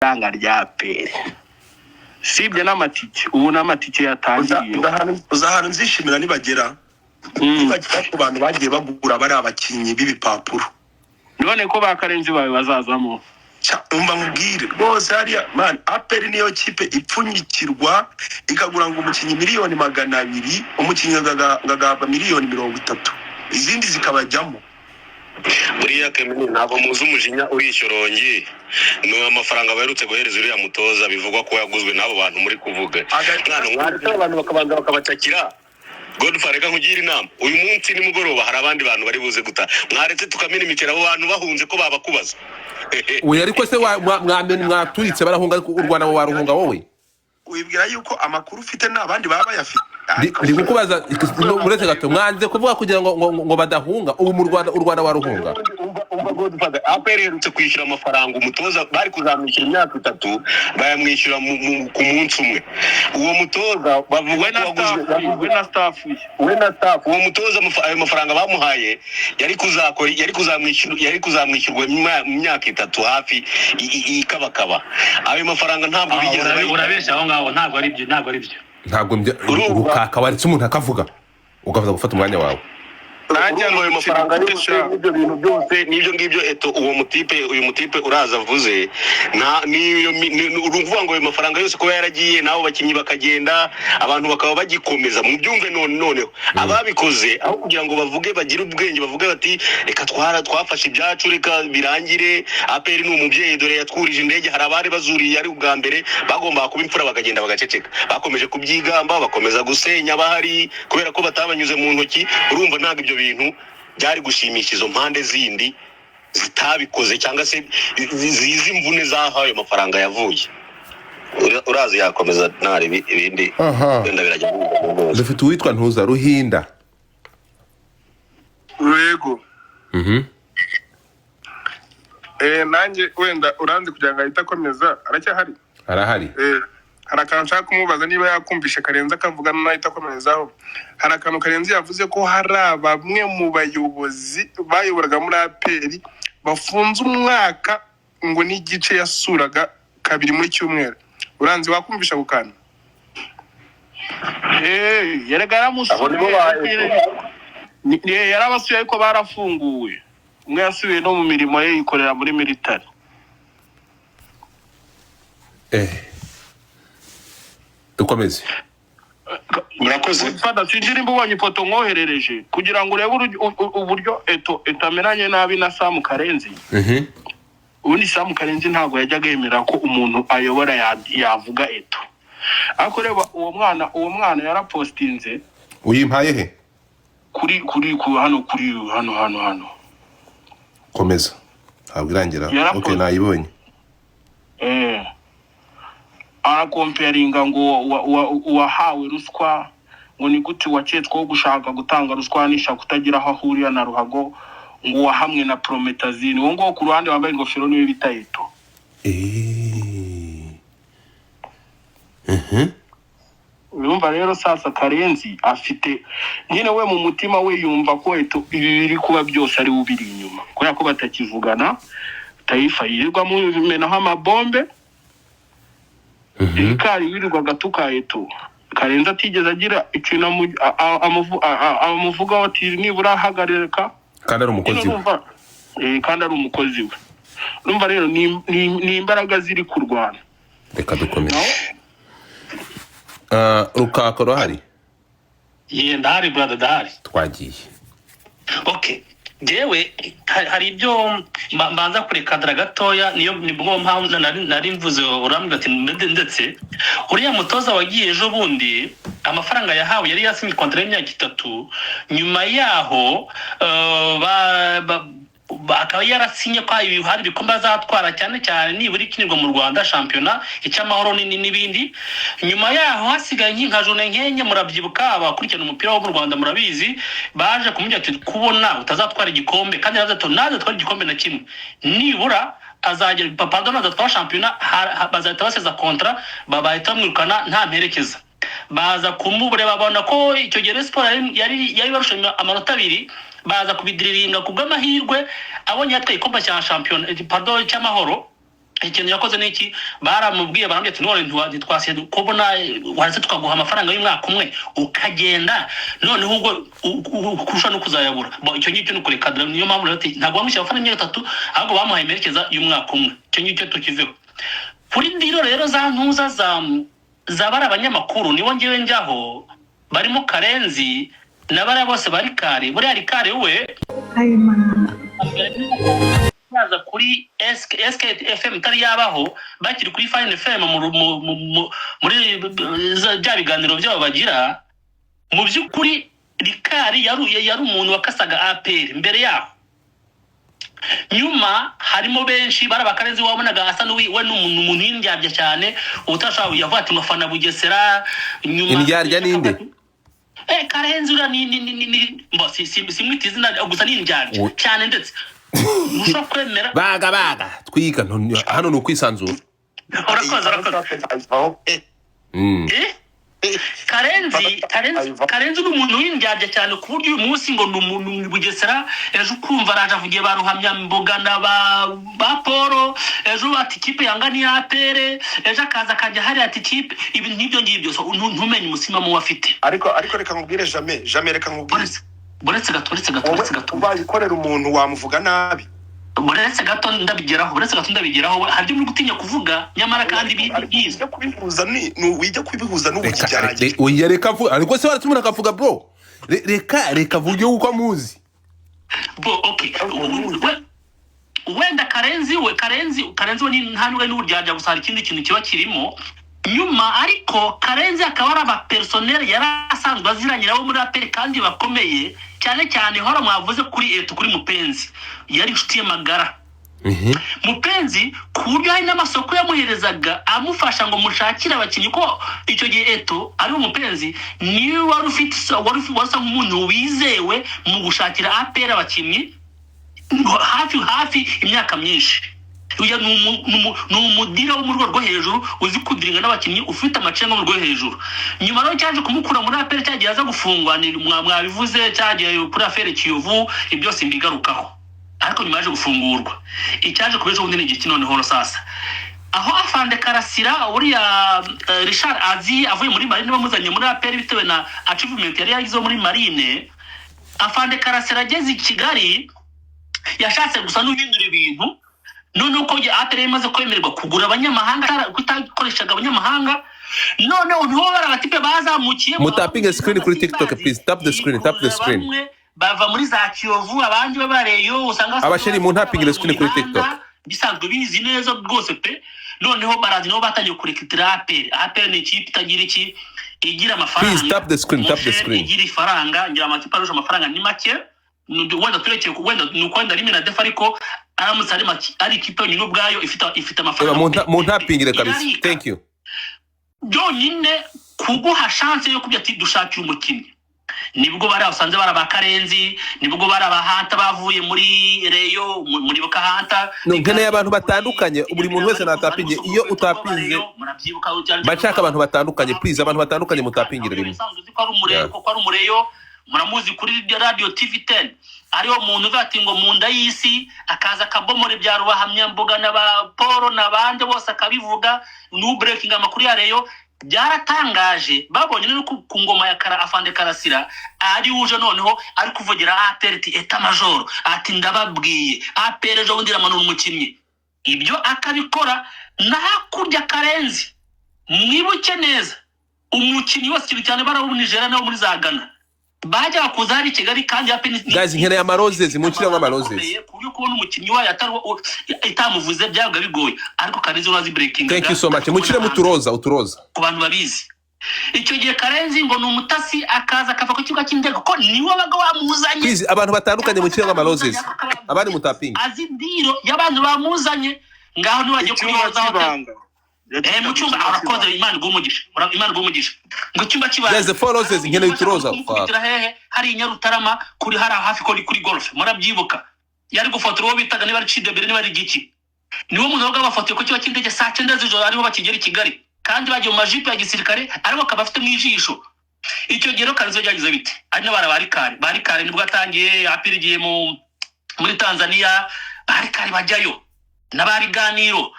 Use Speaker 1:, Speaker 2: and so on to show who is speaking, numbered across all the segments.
Speaker 1: Faranga rya APR, sibye n'amatike, ubu n'amatike yatangiriye.
Speaker 2: Uza ahantu nzishimira nibagera, nibagera ku bantu bagiye bagura bari abakinnyi b'ibipapuro.
Speaker 1: None ko ba Karenzi bawe bazazamo?
Speaker 2: Umva nkubwire rwose, hariya man, APR niyo kipe ipfunyikirwa ikagura ngo umukinnyi miliyoni 200, umukinnyi agahabwa miliyoni 30, izindi zikabajyamo.
Speaker 3: Buriya Kemini, ntabwo muzi umujinya uri ishyorongi. Ni amafaranga baherutse guhereza uriya mutoza, bivugwa ko yaguzwe n'abo bantu muri kuvuga. Mwana, mwaretse abantu bakabanza bakabacakira. Godfather, reka nkugire inama. Uyu munsi nimugoroba hari abandi bantu bari buze guta. Mwaretse tukamena imiceri, abo bantu bahunze ko babakubaza.
Speaker 4: Oya, ariko se mwaturitse barahunga, ariko u Rwanda waruhunga wowe?
Speaker 2: Wibwira yuko amakuru ufite n'abandi baba bayafite?
Speaker 4: Ndi kukubaza, uretse gato, mwanze kuvuga kugira ngo badahunga. Ubu mu Rwanda, u Rwanda waruhunga?
Speaker 3: Umva Godfather, APR iherutse kwishyura amafaranga umutoza bari kuzamwishyura imyaka 3, bayamwishyura ku munsi umwe. Uwo mutoza bavuga
Speaker 1: We na
Speaker 3: ko waguzwe
Speaker 1: staff ye, we na staff ye.
Speaker 3: We na staff. Uwo mutoza ayo mafaranga bamuhaye yari kuzakora, yari kuzamwishyura, yari kuzamwishyurwa mu myaka 3 hafi ikabakaba. Ayo mafaranga ntabwo bigeze
Speaker 5: Urabeshya aho ngaho, ntabwo ari byo, ntabwo ari byo.
Speaker 4: Ntabwo
Speaker 3: Urumva?
Speaker 4: Rukaka, waretse umuntu akavuga, ukaza gufata umwanya wawe.
Speaker 1: Nanjye
Speaker 3: Urumva ayo mafaranga yose
Speaker 1: sha.
Speaker 3: n'ibyo bintu byose n'ibyo ngibyo eto uwo mutipe, uyu mutipe uraza avuze, nta niyo uruvuga ngo ayo mafaranga yose kuba yaragiye, n'abo bakinnyi bakagenda, abantu bakaba bagikomeza. Mubyumve none noneho ababikoze, aho kugira ngo bavuge, bagire ubwenge, bavuge bati: "Reka twara twafashe ibyacu, reka birangire. APR ni umubyeyi, dore yatwurije indege." Hari abari bazuriye ari ubwa mbere, bagombaga kuba imfura bakagenda bagaceceka. Bakomeje kubyigamba, bakomeza gusenya abahari kubera ko batabanyuze mu ntoki. Urumva ntabwo ibyo bintu byari gushimisha izo mpande zindi zitabikoze cyangwa se zizi imvune z'aho ayo mafaranga yavuye. Urazi yakomeza ntari ibindi. Wenda birajya rwose.
Speaker 4: Dufite uwitwa Ntuza Ruhinda.
Speaker 6: Yego. Nanjye wenda uranzi kugira ngo ahite akomeza, aracyahari?
Speaker 4: Arahari.
Speaker 6: Hari akantu nshaka kumubaza niba yakumvishe Karenzi akavuga n'ahita akomerezaho. Hari akantu Karenzi yavuze ko hari bamwe mu bayobozi bayoboraga muri APR bafunze umwaka ngo n'igice, yasuraga kabiri muri cyumweru. Uranzi wakumvisha ako kantu?
Speaker 1: Erega yaramusuye.
Speaker 3: Abo nibo ba
Speaker 1: Yarabasuye, ariko barafunguwe. Umwe yasubiye no mu mirimo ye, yikorera muri military.
Speaker 4: Dukomeze.
Speaker 2: Murakoze.
Speaker 1: Fada, sinzi nimba ubonye ifoto nkoherereje kugira ngo urebe uburyo Eto etameranye nabi na Samu Karenzi. Ubundi Samu Karenzi ntabwo yajyaga yemera ko umuntu ayobora yavuga Eto, ariko reba uwo mwana, uwo mwana yarapostinze.
Speaker 4: Uyimpaye he?
Speaker 1: Kuri ku hano, kuri hano hano hano.
Speaker 4: Komeza, ntabwo irangira.
Speaker 1: Yarakoze.
Speaker 4: Okay, nayibonye.
Speaker 1: Aracomparinga ngo uwahawe ruswa, ngo ni gute waketsweho gushaka gutanga ruswa anisha kutagira aho ahurira na ruhago, ngo wahamwe na promethazine. Uwo nguwo ku ruhande wambaye ingofero niwe bita Eto. Urumva rero sasa Karenzi afite nyine, we mu mutima we yumva ko Eto ibi biri kuba byose ari we ubiri inyuma, kubera ko batakivugana. Tayifa yirirwa amumenaho amabombe. Rikari wirirwaga atuka Eto, Karenzi atigeze agira ikintu amuvugaho ati nibura ahagarika.
Speaker 4: Kandi ari umukozi
Speaker 1: Nyine
Speaker 4: we.
Speaker 1: Urumva, kandi ari umukozi we. Urumva rero ni imbaraga ziri kurwana.
Speaker 4: Reka dukomeze. Ah, Rukaka, urahari?
Speaker 5: Ye, ndahari brother, ndahari.
Speaker 4: Twagiye.
Speaker 5: Okay, jewe hari ibyo mbanza kurekadara gatoya, niyo nibwo mpamvu nari mvuze. Urambwira ati ndetse uriya mutoza wagiye ejo bundi, amafaranga yahawe, yari yasinye kontara y'imyaka 3. Nyuma yaho akaba yarasinye ko hari ibikombe azatwara, cyane cyane nibura ikinirwa mu Rwanda, shampiyona, icy'Amahoro n'ibindi. Nyuma yaho hasigaye nka journée nkenye, murabyibuka, abakurikirana umupira wo mu Rwanda murabizi, baje kumubwira ati: "Kubona utazatwara igikombe." Kandi yaravuze ati: "Ntazatwara igikombe na kimwe, nibura azagera, pardon, azatwara shampiyona, bazahita baseza contrat, bahita bamwirukana nta mperekeza." Baza kumureba, babona ko icyo gihe Rayon Sport yari barusha amanota 2, baza kubidiriringa. Ku bw'amahirwe abonye yatwaye igikombe cya shampiyona, pardon, cy'Amahoro. Ikintu yakoze ni iki? Baramubwiye, baramubwiye ati: "None ntitwasiye kubona, waretse tukaguha amafaranga y'umwaka umwe ukagenda, noneho ubwo kurusha no kuzayabura." Bo, icyo ngicyo ni ukureka. Niyo mpamvu rero ati ntabwo bamushyira amafaranga y'imyaka 3, ahubwo bamuhaye imerekeza y'umwaka umwe. Icyo ngicyo tukiveho. Kuri deal rero za ntuza za bari abanyamakuru, nibo ngewe njyaho, barimo Karenzi na bariya bose bari kare. Buriya Rikari we baza kuri SK, SK FM itari yabaho, bakiri kuri Fine FM muri bya biganiro byabo bagira. Mu by'ukuri Rikari yari umuntu wakasaga APR mbere yaho. Nyuma harimo benshi bari abakarenzi, wabonaga asa n'uwi we ni umuntu w'indyarya cyane, utashobora yavuga ati ngo afana Bugesera nyuma.
Speaker 4: Indyarya ninde?
Speaker 5: Karenzi uriya ni mbo si si simwita izina gusa, ni indyarya cyane, ndetse ntushobora kwemera.
Speaker 4: Baga baga twiga hano ni ukwisanzura.
Speaker 5: Urakoze, urakoze. Karenzi, Karenzi, Karenzi ni umuntu w'indyarya cyane, ku buryo uyu munsi ngo ni umuntu ni Bugesera, ejo ukumva araje avugiye ba Ruhamyambuga na ba Paul, ejo ati ikipe yanga ni APR, ejo akaza akajya hariya ati ikipe, ibintu nk'ibyo ngibyo. So, ntumenye umusimamo we afite.
Speaker 2: Ariko reka nkubwire, Jame, Jame, reka nkubwire.
Speaker 5: Buretse gato, buretse gato.
Speaker 2: Wowe
Speaker 5: Buretse gato.
Speaker 2: ubaye ukorera umuntu wamuvuga nabi?
Speaker 5: Buretse gato ndabigeraho, buretse gato ndabigeraho. Hari ibyo muri gutinya kuvuga nyamara kandi
Speaker 2: Ariko
Speaker 5: bizwi.
Speaker 2: ujya kubihuza wijya kubihuza
Speaker 4: Reka
Speaker 2: n'ubugijyanye.
Speaker 4: Oya, reka avuge. Ariko se waratse umuntu akavuga, bro? Reka avuge uko amuzi.
Speaker 5: Bo, okay. Wenda Karenzi we, Karenzi we ni nta nubwo ari n'uburyarya gusa, hari ikindi kintu kiba kirimo nyuma. Ariko Karenzi akaba ari abapersonnel yari asanzwe aziranye nabo muri APR kandi bakomeye cyane cyane. Hora mwavuze kuri Eto, kuri Mupenzi, yari inshuti ye magara. Mupenzi, ku buryo hari n'amasoko yamuherezaga amufasha ngo mushakire abakinnyi, ko icyo gihe Eto ari Umupenzi niwe wari ufite wari usa nk'umuntu wizewe mu gushakira APR abakinnyi hafi hafi imyaka myinshi. Uyu ni umudealer wo mu rwego rwo hejuru, uzi kudealinga n'abakinnyi, ufite amacenga mu rwego rwo hejuru. Nyuma rero cyaje kumukura muri APR cyagiye aza gufungwa, ni mwabivuze, cyagiye kuri affaire Kiyovu, ibyo byose mbigarukaho. Ariko nyuma yaje gufungurwa. Icyaje kuba ejo bundi ni igiki noneho sasa? Aho afande Karasira uriya, Richard azi avuye muri Marine, bamuzanye muri APR bitewe na achievement yari yagizeho muri Marine. Afande Karasira ageze i Kigali yashatse gusa n'uhindura ibintu. Noneho ko APR imaze kwemererwa kugura abanyamahanga, kutakoreshaga abanyamahanga, noneho niho bari abatipe bazamukiye.
Speaker 4: Mutapinge screen kuri TikTok, please. Tap the screen, tap the screen.
Speaker 5: Bamwe bava muri za Kiyovu, abandi babareyo usanga
Speaker 4: Abasheri, muntapingire screen kuri TikTok.
Speaker 5: Bisanzwe bizi neza rwose pe. Noneho barazi, nabo batangiye kurecrutira APR. APR ni ikipe itagira iki, igira amafaranga.
Speaker 4: Please tap the screen, tap the
Speaker 5: Mon cher,
Speaker 4: screen.
Speaker 5: igira ifaranga. Ngira amakipe arusha amafaranga ni make. Wenda turekeye wenda ni uko wenda ari Minadefa, ariko aramutse ari ari ikipe yonyine ubwayo ifite
Speaker 4: Eba,
Speaker 5: amafaranga
Speaker 4: muntapingire kabisa.
Speaker 5: Irarika.
Speaker 4: Thank you.
Speaker 5: Byonyine kuguha chance yo kubya ati dushakira umukinnyi, nibwo bari basanze bari aba Karenzi, nibwo bari abahanta bavuye muri Rayon, muribuka Hanta.
Speaker 4: No, nkeneye abantu batandukanye, buri muntu wese natapinge. Iyo utapinze,
Speaker 5: murabyibuka.
Speaker 4: Mba nshaka abantu batandukanye, please, abantu batandukanye mutapingire rimwe.
Speaker 5: Usanzwe uzi ko ari umureyo, ko ari umureyo, muramuzi kuri radio TV 10, ariyo muntu uvuga ati ngo mu nda y'isi, akaza akabomora ibya Rubahamyambuga na ba Paul n'abandi bose, akabivuga nu breaking amakuru ya Rayon. Byaratangaje babonye no ku ngoma ya afande Karasira ari uje noneho ari kuvugira APR ati état-major, ati ndababwiye, APR ejo bundi iramanura umukinnyi. Ibyo akabikora. Na hakurya Karenzi, mwibuke neza, umukinnyi wese, ikintu cyane bari abo muri Nigeria nabo muri za Ghana bajyaga kuza hari i Kigali kandi APR
Speaker 4: Guys, nkeneye amaroses, munshyiremo amaroses.
Speaker 5: Ku buryo kubona umukinnyi wayo atari itamuvuze byabaga bigoye, ariko Karenzi urazi breaking.
Speaker 4: Thank you so much. Munshyiremo uturoza, uturoza.
Speaker 5: Ku bantu babizi, icyo gihe Karenzi ngo ni umutasi, akaza akava ku kibuga cy'indege kuko niwe wabaga wamuzanye.
Speaker 4: Please, abantu batandukanye munshyiremo amaroses, abandi mutapinge.
Speaker 5: Azi deal y'abantu bamuzanye. Ngaho ntibagiye
Speaker 1: Icyumba
Speaker 5: kubihozaho.
Speaker 1: cy'ibanga.
Speaker 5: Mu cyumba, arakoze, Imana iguhe umugisha. Imana iguhe umugisha. Ngo icyumba cy'ibanga.
Speaker 4: Guys, the four roses, nkeneye uturoza.
Speaker 5: Kumukubitira hehe? Hari i Nyarutarama, kuri hari hafi kuri golf, murabyibuka. Yari gufotora uwo bitaga niba ari Cidebere, niba ari igiki, niwo muntu wabaga bafotoye ku kibuga cy'indege saa 9 z'ijoro, ariho bakigera i Kigali, kandi bagiye mu majipo ya gisirikare, ariko akaba afite mu ijisho. Icyo gihe rero Karenzi byagize bite? Ari n'abana ba Rikari, ba Rikari nibwo atangiye APR igiye muri Tanzania, ba Rikari bajyayo n'abariganiro.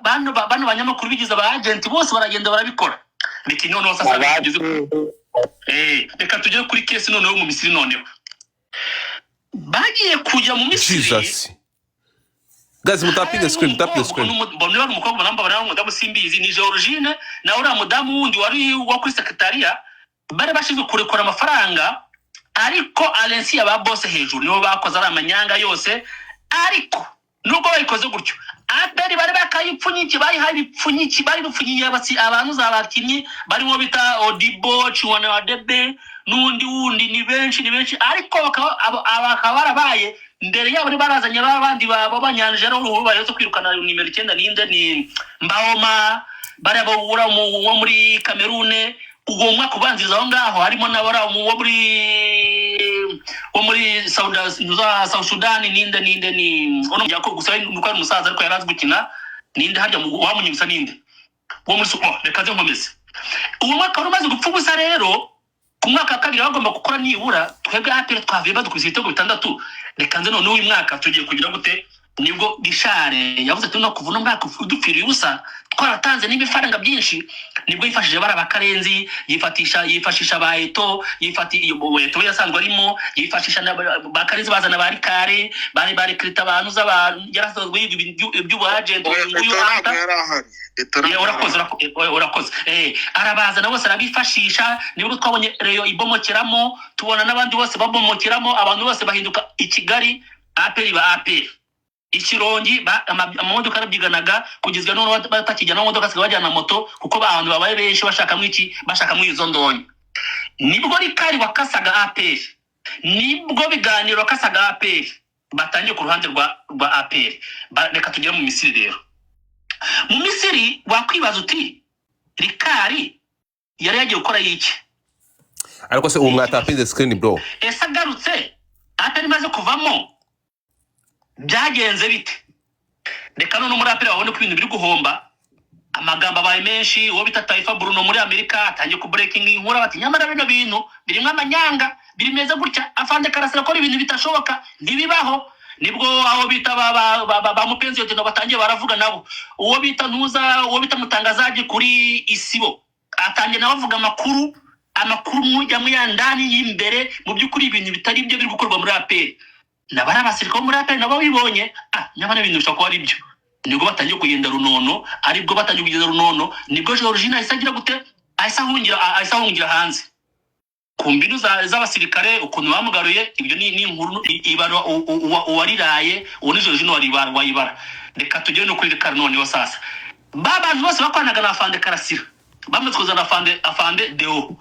Speaker 5: Bano banyamakuru bigize aba agent bose baragenda barabikora. Reka noneho sasa tugeze reka tugere kuri case noneho mu Misiri. Noneho bagiye kujya mu Misiri.
Speaker 4: Jesus, guys, mutapinge screen, mutapinge screen.
Speaker 5: Mbona niba ari umukobwa, namba bari umudamu, simbizi, ni Georgine na uriya mudamu wundi wari wo kuri sekretariya bari bashinzwe kurekura amafaranga. Ariko alensi ya ba bose hejuru nibo bakoze ari amanyanga yose. Ariko nubwo babikoze gutyo, APR bari bakayipfunyiki, bayihaye ibipfunyiki, bari bipfunyikiye abantu z'abakinnyi barimo bita Odibo Chiwana Wadebe n'undi wundi, ni benshi, ni benshi. Ariko bakaba barabaye mbere yabo bari barazanye ba bandi b'abanyanjera ubu baherutse kwirukana nimero 9, ninde, ni Mbaoma, bariya bawura wo muri Kamerune. Uwo mwaka ubanziriza aho ngaho harimo n'abari wo muri South Sudan, ninde, ninde, ni uno Jacob, gusa nuko ari umusaza ariko yari azi gukina, ninde harya wamunyibutsa, ninde wo muri oh, reka nze nkomeze. Uwo mwaka wari umaze gupfa ubusa. Rero ku mwaka wa kabiri bagomba gukora nibura, twebwe APR twavuye badukubise ibitego 6, reka nze none uyu mwaka tugiye kugira gute? Nibwo Richard yavuze ati: "No kuva uno mwaka udupfiriye ubusa, twaratanze n'ibifaranga byinshi." Nibwo yifashishije bari abakarenzi, yifatisha yifashisha ba Eto, yifati iyo Eto yasanzwe arimo yifashisha na ba Karenzi, bazana ba Rikare, bari barekrita abantu z'abantu yarasanzwe yiga ibintu by'ubu agent.
Speaker 7: Oya,
Speaker 5: Uyu nguyu
Speaker 7: Eto ntabwo
Speaker 5: Anta.
Speaker 7: yari ahari. Eto ntabwo yari
Speaker 5: Urakoze.
Speaker 7: ahari.
Speaker 5: Urakoze. Arabazana bose arabifashisha. Nibwo twabonye Rayon ibomokeramo, tubona n'abandi bose babomokeramo, abantu bose bahinduka i Kigali APR ba APR ikirongi amamodoka arabyiganaga kugezwa none batakijya n'amamodoka, asigaye bajyana moto kuko abantu babaye benshi bashakamo iki, bashakamo izo ndonyi. Nibwo Rikari wakasaga APR, nibwo biganiro wakasaga APR batangiye ku ruhande rwa APR. Reka tugere mu Misiri rero. Mu Misiri wakwibaza uti: "Rikari yari yagiye gukora iki?"
Speaker 4: Ariko se ubu mwatapinze screen, bro?
Speaker 5: Ese agarutse APR imaze kuvamo byagenze bite? Reka none muri APR babone ko ibintu biri guhomba, amagambo abaye menshi. Uwo bita Taifa Bruno muri Amerika atangiye ku breaking inkuru, bati: "Nyamara bino bintu birimo amanyanga, birimeze gutya, afande Karasira akora ibintu bitashoboka, ntibibaho." Nibwo aho bita ba Mupenzi Yoteno batangiye baravuga nabo, uwo bita Ntuza, uwo bita Mutangazaji kuri Isibo atangiye nawe avuga amakuru mujya ya ndani y'imbere. Mu by'ukuri ibintu bitari byo biri gukorwa muri APR, nabari abasirikare bo muri APR nabo bibonye, ah, nyamara ibintu bishobora kuba ari byo. Nibwo batangiye kugenda runono, aribwo batangiye kugenda runono, nibwo Georgine ahise agira gute, ahise ahungira hanze ku mbinu z'abasirikare. Ukuntu bamugaruye, ibyo ni inkuru ibara uwariraye, uwo ni Georgine wayibara. Reka tugere no kuri Rikari noneho sasa. Ba bantu bose bakoranaga na afande Karasira bamaze kuzana afande Deo,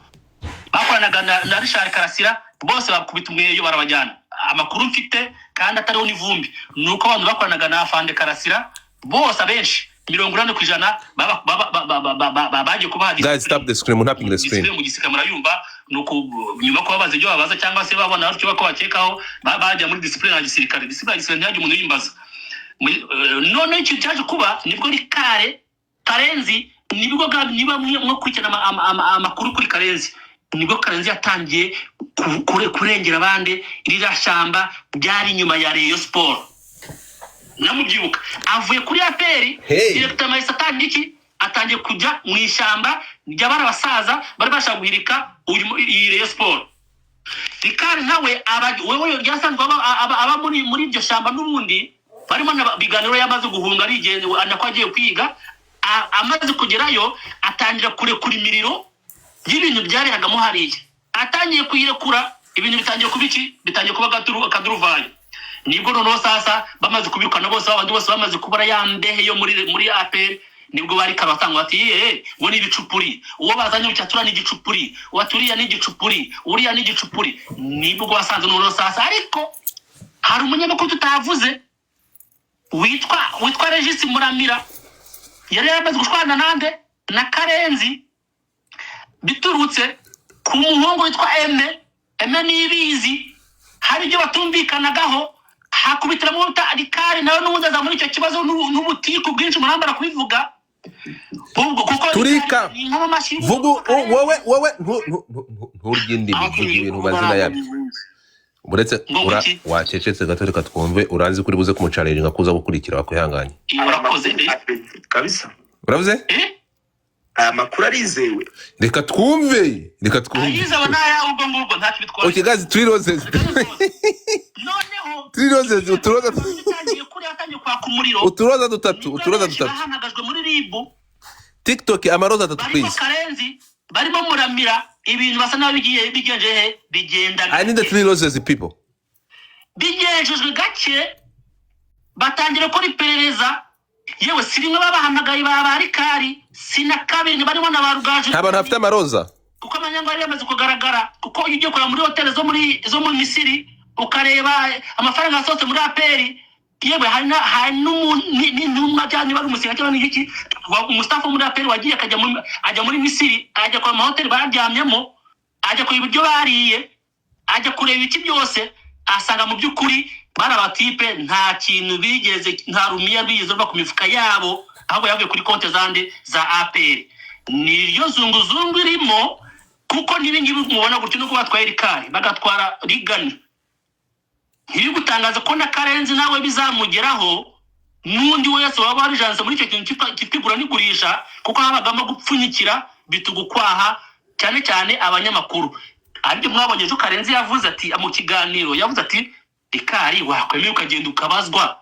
Speaker 5: bakoranaga na Richard Karasira, bose bakubita umweyo barabajyana. Amakuru mfite kandi atariho n'ivumbi ni uko abantu bakoranaga na afande Karasira bose, abenshi 80%, bagiye kubaha
Speaker 4: Guys, tap the screen, tapping the screen.
Speaker 5: discipline mu gisirikare. Murayumva, ni uku nyuma ko babaza ibyo babaza cyangwa se babona batyo ko bakekaho, bajya muri discipline ya gisirikare. Discipline ya gisirikare ntihagire umuntu uyimbaza. Noneho ikintu cyaje kuba, nibwo Rikare Karenzi, nibwo niba mwakurikirana amakuru kuri Karenzi, nibwo Karenzi yatangiye kurengera abandi ririya shyamba ryari inyuma ya Rayon Sport. Namubyibuka avuye kuri APR.
Speaker 4: Hey.
Speaker 5: Director Mahise atangiye iki, atangiye kujya mu ishyamba ry'abari abasaza bari bashaka guhirika iyi Rayon Sport. Rikari nawe aba wewe ryasanzwe aba muri iryo shyamba n'ubundi barimo na biganiro, yamaze guhunga arigenza nako agiye kwiga. Amaze kugerayo atangira kurekura imiriro y'ibintu byarehagamo hariya. Atangiye kuyirekura, ibintu bitangiye kuba iki, bitangiye kuba akaduruvayo. Nibwo noneho sasa bamaze kubirukana bose, abandi bose bamaze kubura ya mbehe yo muri APR, nibwo bari kabatanga bati: "Ye ngo ni ibicupuri, uwo bazanye ucyatura ni igicupuri, uwaturiya ni igicupuri, uriya ni igicupuri." Nibwo wasanze noneho sasa, ariko hari umunyamakuru tutavuze witwa Regis Muramira, yari yaramaze gushwana nande, na Karenzi, biturutse ku muhungu witwa Eme. Eme Nibizi, hari ibyo batumvikanagaho, hakubitiramo bita Rikari nawe n'ubundi aza muri icyo kibazo n'ubutiku bwinshi murambara kubivuga ubwo kuko
Speaker 4: Turika.
Speaker 5: ni inkomamashyi.
Speaker 4: Vuga wowe, wowe nturye indimi, vuga ibintu mazina yabyo. Uretse
Speaker 5: Ngo kuki?
Speaker 4: Wacecetse gato, reka twumve. Uranzi kuri buze kumucarenga kuza gukurikira, wakwihanganye.
Speaker 5: Iyo urakoze, eh?
Speaker 2: Kabisa.
Speaker 4: Uravuze?
Speaker 5: Eh?
Speaker 2: Aya makuru arizewe.
Speaker 4: Reka twumve, reka twumve.
Speaker 5: Ayize aba ntayawe, ubwo ngubwo ntacyo bitwaye.
Speaker 4: Okay guys, three roses.
Speaker 5: Noneho
Speaker 4: Three roses, uturoza.
Speaker 5: yatangiye kuri, yatangiye kwaka umuriro.
Speaker 4: Uturoza dutatu.
Speaker 5: Nibwo
Speaker 4: Uturoza
Speaker 5: benshi
Speaker 4: dutatu.
Speaker 5: bahamagajwe muri RIB.
Speaker 4: TikTok, amaroza atatu.
Speaker 5: Barimo
Speaker 4: Please.
Speaker 5: Karenzi, barimo Muramira, ibintu basa naho bigiye bigenje he, bigenda
Speaker 4: I need the
Speaker 5: gake.
Speaker 4: three roses, people.
Speaker 5: Bigenjejwe gake, batangira gukora iperereza. Yewe, si rimwe babahamagaye ba barikari, si na kabiri, barimo na ba Rugaju.
Speaker 4: Nta bantu bafite amaroza.
Speaker 5: Kuko amanyanga yari yamaze kugaragara, kuko iyo ugiye kureba muri hoteli zo muri Misiri, ukareba amafaranga yasohotse muri APR, yewe hari n'intumwa cyangwa niba ari umusinga cyangwa n'igiki, umustaff wo muri APR wagiye akajya muri, ajya muri Misiri, ajya kureba amahoteli baryamyemo, ajya kureba ibyo bariye, ajya kureba iki byose, asanga mu by'ukuri bari abatipe nta kintu bigeze, nta rumiya rwigeze ruva ku mifuka yabo, ahubwo yavuye kuri konti zande za APR. Niryo zunguzungu irimo, kuko n'ibingibi mubona gutyo nuko batwaye rikari, bagatwara rigani, ntibigutangaza ko na Karenzi nawe bizamugeraho, n'undi wese waba warijanse muri icyo kintu cyitwa igura n'igurisha, kuko habagamo gupfunyikira bitugukwaha, cyane cyane abanyamakuru. Aribyo mwabonye ejo Karenzi yavuze ati, mu kiganiro yavuze ati: "Rikari wakwemeye ukagenda ukabazwa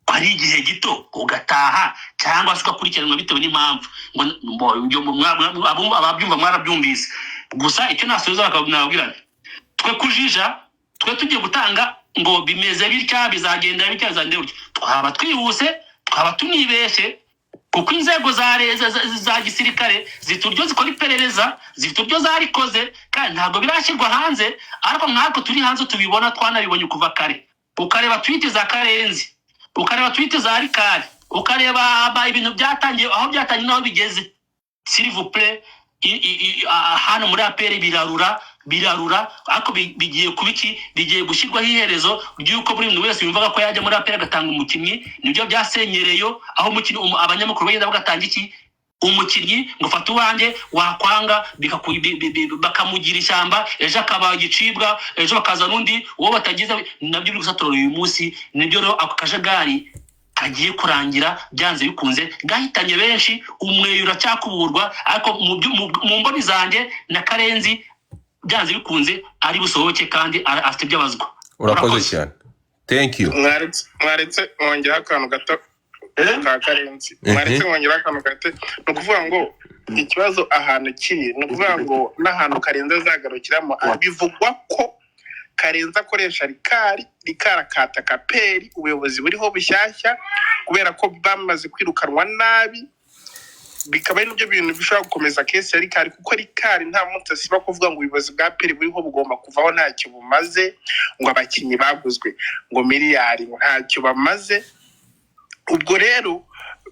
Speaker 5: ko ari igihe gito ugataha, cyangwa se ugakurikiranwa bitewe n'impamvu." Ngo ababyumva mwarabyumvise. Gusa icyo nasubiza nababwira nti twe kujija, twe tugiye gutanga ngo bimeze bitya, bizagenda bitya, bizagenda bitya, twaba twihuse, twaba tunibeshye, kuko inzego za gisirikare zifite uburyo zikora iperereza, zifite uburyo zarikoze, kandi ntabwo birashyirwa hanze. Ariko nkatwe turi hanze tubibona, twanabibonye kuva kare. Ukareba tweet za Karenzi, ukareba tweet za Rikari, ukareba ibintu byatangiye, aho byatangiye n'aho bigeze, s'il vous plaît, hano muri APR birarura, birarura, ariko bigiye kuba iki? Bigiye gushyirwaho iherezo ry'uko buri muntu wese yumvaga ko yajya muri APR agatanga umukinnyi. Nibyo byasenyereyo, aho umukinnyi abanyamakuru bagenda bagatanga iki, umukinnyi ngo fata uwanjye, wakwanga bakamugira ishyamba, ejo akaba igicibwa, ejo bakaza n'undi uwo batagize. Nabyo biri gusatura uyu munsi. Nibyo rero, ako kajagari kagiye kurangira byanze bikunze, gahitanye benshi, umweyo uracyakuburwa, ariko mu mboni zanjye na Karenzi byanze bikunze ari busohoke, kandi afite ibyo abazwa.
Speaker 4: Urakoze cyane, thank you.
Speaker 6: Mwaretse mwongeraho akantu gato ka Karenzi? Mwaretse mwongeraho akantu gato. Ni ukuvuga ngo ikibazo ahantu kiri, ni ukuvuga ngo n'ahantu Karenzi azagarukiramo, bivugwa ko Karenzi akoresha Rikari, Rikari akataka APR, ubuyobozi buriho bushyashya, kubera ko bamaze kwirukanwa nabi, bikaba ari nibyo bintu bishobora gukomeza case ya Rikari, kuko Rikari nta munsi asiba kuvuga ngo ubuyobozi bwa APR buriho bugomba kuvaho, ntacyo bumaze, ngo abakinnyi baguzwe ngo miliyari ngo ntacyo bamaze. Ubwo rero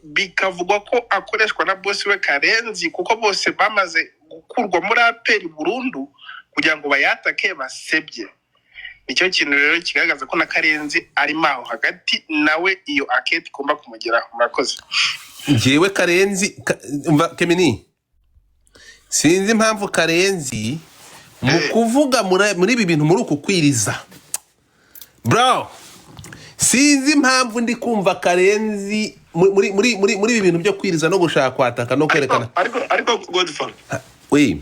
Speaker 6: bikavugwa ko akoreshwa na boss we Karenzi, kuko bose bamaze gukurwa muri APR burundu kugira ngo bayatake basebye. Nicyo kintu rero kigaragaza ko na Karenzi arimo aho hagati, nawe iyo aketi igomba kumugeraho. Murakoze.
Speaker 4: Njyewe Karenzi umva Kemini, sinzi impamvu Karenzi mu kuvuga muri ibi bintu, muri uku kwiriza, bro, sinzi impamvu ndi kumva Karenzi muri ibi bintu byo kwiriza no gushaka kwataka no kwerekana.
Speaker 2: Ariko Godfather,
Speaker 4: We.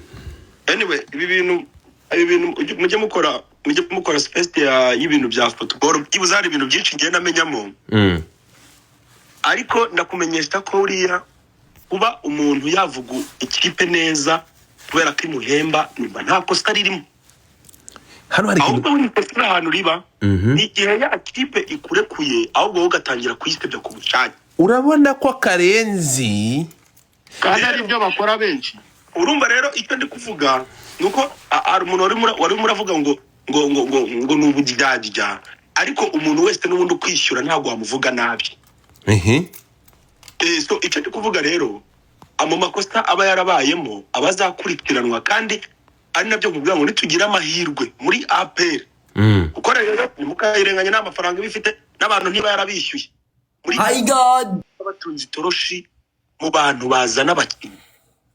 Speaker 2: Anyway, ibi bintu mujye mukora space y'ibintu bya football. Byibuze hari ibintu byinshi ngenda amenyamo. Ariko ndakumenyesha ko uriya kuba umuntu yavuga ikipe neza kubera ko imuhemba, numva nta kosa ririmo.
Speaker 4: Hano hari ikintu
Speaker 2: Ahubwo buri kosa uri ahantu riba ni igihe ya kipe ikurekuye, ahubwo wowe ugatangira kuyisebya ku bushake.
Speaker 4: Urabona ko Karenzi
Speaker 1: Kandi ari byo bakora benshi.
Speaker 2: Urumva rero, icyo ndi kuvuga ni uko hari umuntu wari urimo uravuga ngo ni uburyarya, ariko umuntu wese n'ubundi ukwishyura ntabwo wamuvuga nabi. So icyo ndi kuvuga rero, mu makosa aba yarabayemo aba azakurikiranwa, kandi ari nabyo kuvuga ngo nitugira amahirwe muri APR, kuko rero ntimukayirenganye, nta mafaranga iba ifite n'abantu ntiba yarabishyuye muri
Speaker 8: My God.
Speaker 2: batunze itoroshi mu bantu bazana abakinnyi.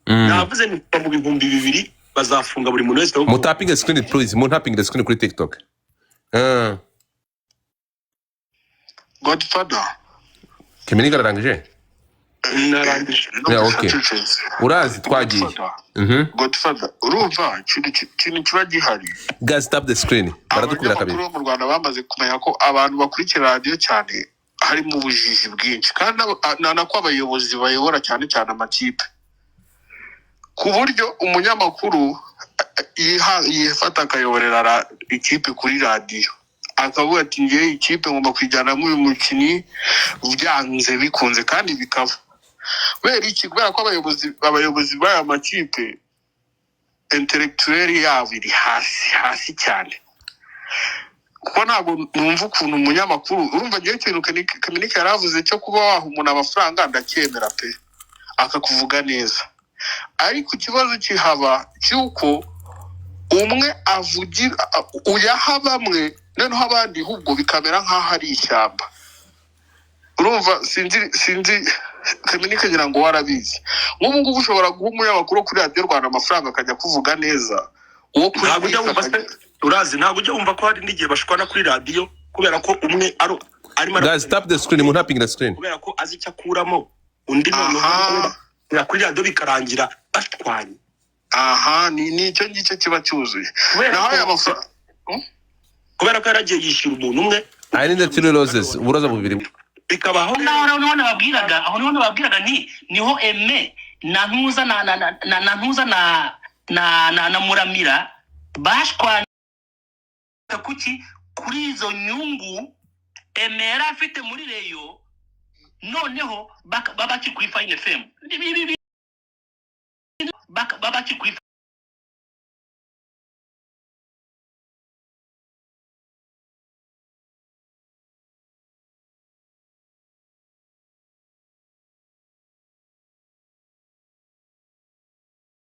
Speaker 2: Navuze ni kuva mu 2000 bazafunga buri muntu wese.
Speaker 4: Mutapinge screen please, muntapinge screen kuri TikTok. Ah.
Speaker 7: Godfather.
Speaker 4: Kemini kararangije.
Speaker 2: Narangije.
Speaker 4: Yeah, okay. Urazi twagiye.
Speaker 7: Godfather.
Speaker 4: Mhm.
Speaker 7: Godfather, urumva ikintu kiba gihari.
Speaker 4: Guys, tap the screen, baradukubira kabiri.
Speaker 7: Abanyamakuru bo mu Rwanda bamaze kumenya ko abantu bakurikira radiyo cyane harimo ubujiji bwinshi, kandi nako abayobozi bayobora cyane cyane amakipe, ku buryo umunyamakuru yifata akayoborera ikipe kuri radiyo, akavuga ati: "Ngewe ikipe ngomba kuyijyanamo uyu mukinnyi byanze bikunze," kandi bikaba. Kubera iki? Kubera ko abayobozi b'aya makipe intellectuel yabo iri hasi hasi cyane, kuko ntabwo numva ukuntu umunyamakuru, urumva, ngewe ikintu Kaminika yari avuze cyo kuba waha umuntu amafaranga ndacyemera pe, akakuvuga neza. Ariko ikibazo kihaba cy'uko umwe avugira, uyaha bamwe, noneho abandi ahubwo bikamera nk'aho ari ishyamba. Urumva, sinzi Kaminika, ngira ngo warabizi, nk'ubu ngubu ushobora guha umunyamakuru kuri Radiyo Rwanda amafaranga akajya kuvuga neza, uwo kuri
Speaker 2: Ntabwo ujya wumva se, urazi, ntabwo ujya wumva ko hari n'igihe bashwana kuri radiyo kubera ko umwe arimo
Speaker 4: Guys, tap the screen, umuntu tapping the screen.
Speaker 2: Kubera ko azi icyo akuramo, undi noneho kuri radiyo bikarangira bashwanye.
Speaker 7: Aha ni icyo ngicyo kiba cyuzuye.
Speaker 2: Kubera
Speaker 7: Naho aya
Speaker 2: ko
Speaker 7: mafaranga
Speaker 2: kubera ko yaragiye yishyura umuntu umwe.
Speaker 4: I need the three roses, uburoza bubiri.
Speaker 2: Bikabaho.
Speaker 5: Naho niho nababwiraga, aho niho nababwiraga nti niho eme na ntuza na ntuza na Muramira bashwana. Kuki? Kuri izo nyungu eme yari afite muri Rayon, noneho baba bakiri kuri Fine FM. Baba bakiri kuri